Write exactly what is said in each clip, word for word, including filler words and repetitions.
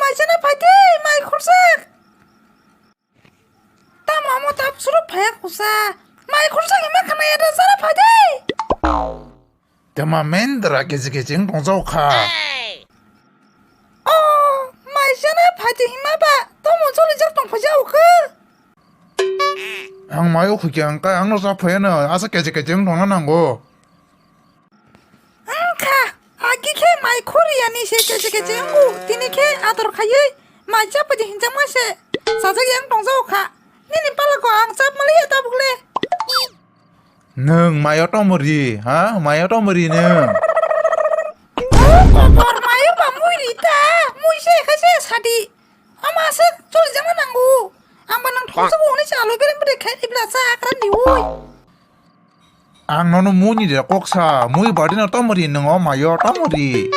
Mai chana phaidi, mai khursak. Tamo amo tap suru phaya kusa. Mai khursak hima khana ya da chana phaidi. Tama mendra kechi kechi wng tong jao kha. Oh, mai chana phaidi hima ba. Tomo choli jak tong phaja ukha. Ang mai ukhu kya ang ka ang no sa phaya na asa kechi kechi wng tong na nango. Wngkha, agi khe mai khuriyani se keche keche wngo, tini khe ador khaiwi mai chapadi hinjakma se chajak yang tongjago kha. Nini palako ang chapmaliya tabukle. Nwng mayo tomori, ha? Mayo tomori nwng. O kobor mayo ba mui ri ta, mui se khe se sadi. Ama se choli jama nango. Ang ba nang thongsa bo hwnwi se aloe vera bwdai khe ibla cha akran diwi. Ang nono mui ni de kok sa, mui badi no tomori nwng o mayo tomori.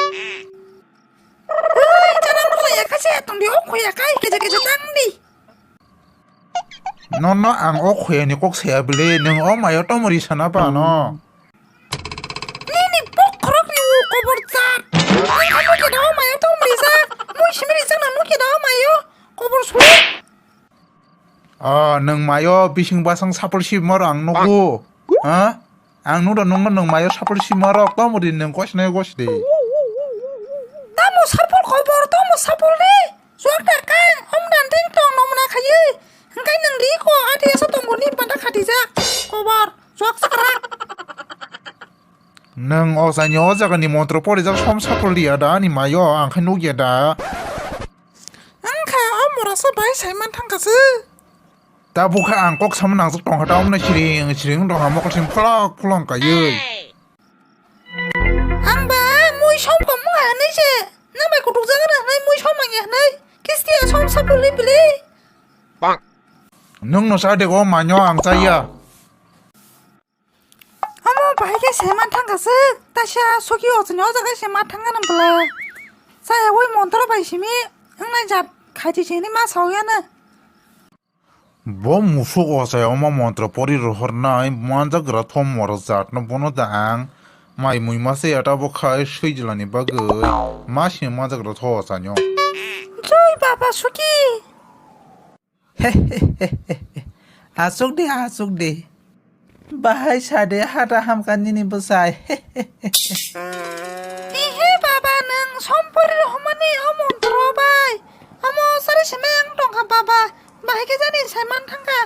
Oi, chana mukla ya kha se tong di, o khoya kai keje keje tang di. Nono ang o khoya ni kok saya bele, nwng o mayo tomori sana ba no. Nini bok khorok ni o kobor chat. Nini khe da o mayo tomori sa, mui simiri sa na nuki da o mayo kobor suri. Ah, nwng mayo bising basang sapul sibmaro ang nugo. Ha? Ang nudo nungno nwng mayo sapul sibmaro, tomori nwng kosne kosdi. Tamo sapul kobor, tamo sapul ni. Suak da kang, om dan ding tong nomna khayi. Hingkai nwng ri ko, adi asa tongoni panda khatijak. Kobor, suak sakrak. Nwng o jani o jagani montro porijak som sapul di ada ani mayo, ang khe nukya da. Wngkha, o morasa bai saiman thangkha se. Tabukha ang kok sama nangjak tongkha, ta omna siring siring tongkha, mokol sing pholok pholong kaiwi. Ang ba mui som kong mung hanai se, nang bai kutuk jaga na hanai mui som mangya hanai, kisti a som sa puli pili. Nwng no sa de go manyo ang chaya. Omo bahai khe saiman thangkha se, taisa suki ochoni o jaga se ma thangkha nang bwla. Chaya ui montro bai simi, wngnai jat khaiti sini ma saoyana. Bo musuk ochai omo montro pori rohornai manjagra thom moro jatno bono da ang mai mui mase eta bo khai swijlani bagwi masini manjagra tho ochaino. Joi baba suki. Asuk de, asuk de. Bahai sade hata hamka nini bwsai. Ehe baba, nwng sompori rohormani o montro bai. Omo sari seme ang tongkha baba. Bahai khe jani saiman thangkha.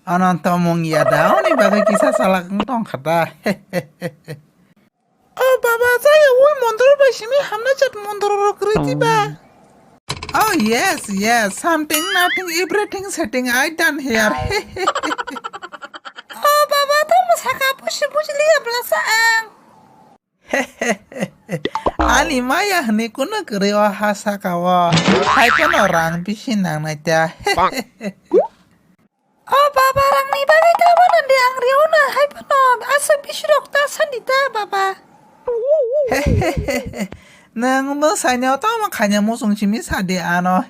Ananto mung ya da, oni bagwi kisa salak wng tongkha da. O baba, jaya ui montro bai simi hamna chat montro rok rwiti ba. Oh yes, yes, something, nothing, everything setting I done here. O baba, tamo saka busi busi liya bwlasa ang. Ani maya hwnwi kunu kwrwi o ha saka o. Hai phano rang bisi nangnai ta. O baba, rangni bagwi ta bono de ang riuna hai phano aswk bisirok ta sani ta baba. Nwng bwsaino tamo khaina muchung simi sadi ano.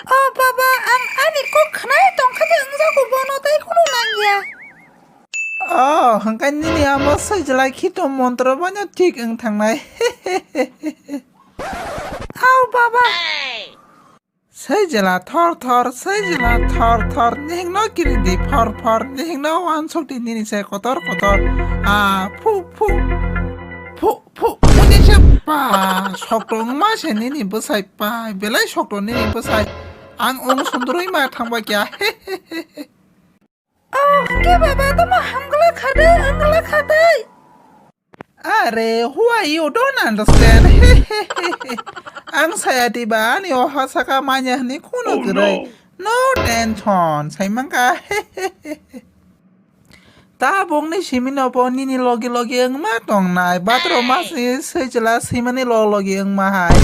O baba, ang ani kok khnai tongkha de wngjago bono tai khunu nangya. O hwnkhe nini amo swijla khito montro bono thik wng thangnai. Au baba. Swijla thor thor, swijla thor thor, nihingno kiridi phor phor, nihingno wansukdi nini se kotor kotor. A phu phu, phu phu, muni se pa, sokto wngma se nini bwsai pa, belai sokto nini bwsai. Ang wng sundrui ma thangba kya. Oh, hwnkhe baba, tamo hamgwlak kha de, hamgwlak kha tei. Are, why you don't understand? Ang saya diba ani o ha saka manya hwnwi khunu kwrwi. No tension, saimangka. Tabukni simino bo nini logi logi wngma tongnai. Bathroom masni swijla swimani log logi wngma hai.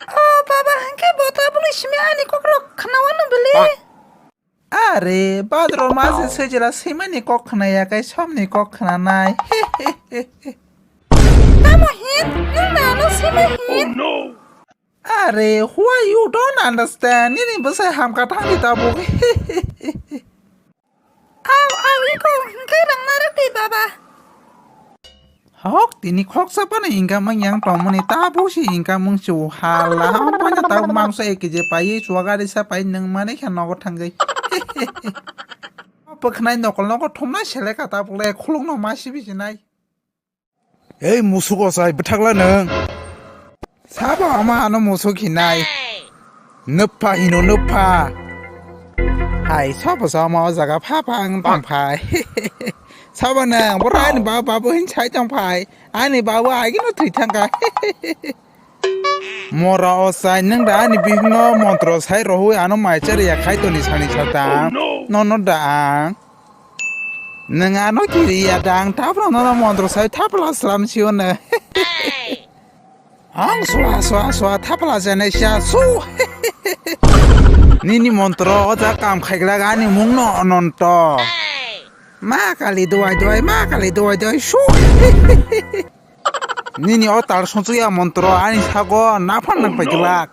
Oh, baba, hwnkhe bo tabukni simi ani kokrok khnawa no bili? Are, badro mase swijla swimani kok khna ya kai somni kok khna nai. Tamo hin, nwng na ano swima hin? Are, why you don't understand? Nini bwsai hamkha thangdi tabuk. Au, au, iko hwnkhe rang narwk di baba. Ok, tini khoksa phano income wng yang tongmani, tabuk se income wng chu hala, hampano tabuk mangso ek kg paiwi chuagari sa pai nwng mani kha nogo thangwi. Pwkhnai nokol nogo thumnai seleka tabuk le khulukno ma sibi sinai. Ei musuk osai bwthakla nwng. Sabo ama ano musuk hinai. Nupha hino nupha. Hai sabo sama o jaga pha pha ang tong phai. Sabo nang boro ani ba babu hin sai tong phai. Ani babu agino thwi thangkha. Mora osai nwng da ani bihikno montro sai rohoi ano mai chari ya khai toni sani sata. Nono da ang. Nwng ano kiri ya da ang tapra nono montro sai thapla slam sio ne. Ang swa swa swa thapla jene sha su. Nini montro o ja kam khaiglak ani mungno ononto. Ma kali duai duai, ma kali duai duai su. Nini o tal songchuk ya montro ani sago naphan nang paiglak.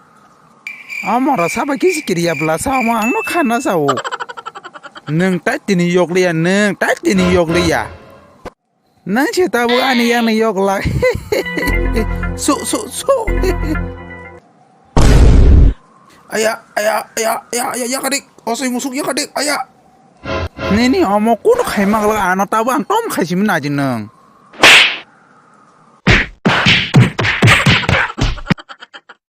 O mora sabai kisi kiriya bla sa omo ang no khanna sao. Nwng tai tini yokliya, nwng tai tini yokliya. Nwng se tabuk ani yakni yoklak. Su, su, su. Aya, aya, aya, aya, aya, yakadik. Osoi musuk yakadik, aya. Nini omo kuno khaimak lak ano tabuk ang tom khaisimi naji nwng.